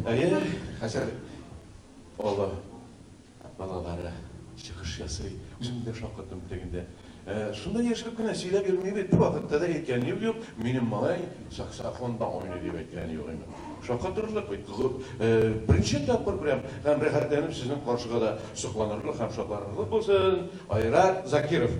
Әйе, хәзер олы балалары чыгыш ясый. Үзем дә шаккаттым тегендә. Шунда яшереп кенә сөйләп йөрми бит. Бер вакытта да әйткәне юк, минем малай саксофонда уйный дип әйткәне юк инде. Шаккатырлык бит. Беренче тапкыр күрәм һәм рәхәтләнеп сезнең каршыга да сокланырлык һәм шатланырлык булсын. Айрат Закиров.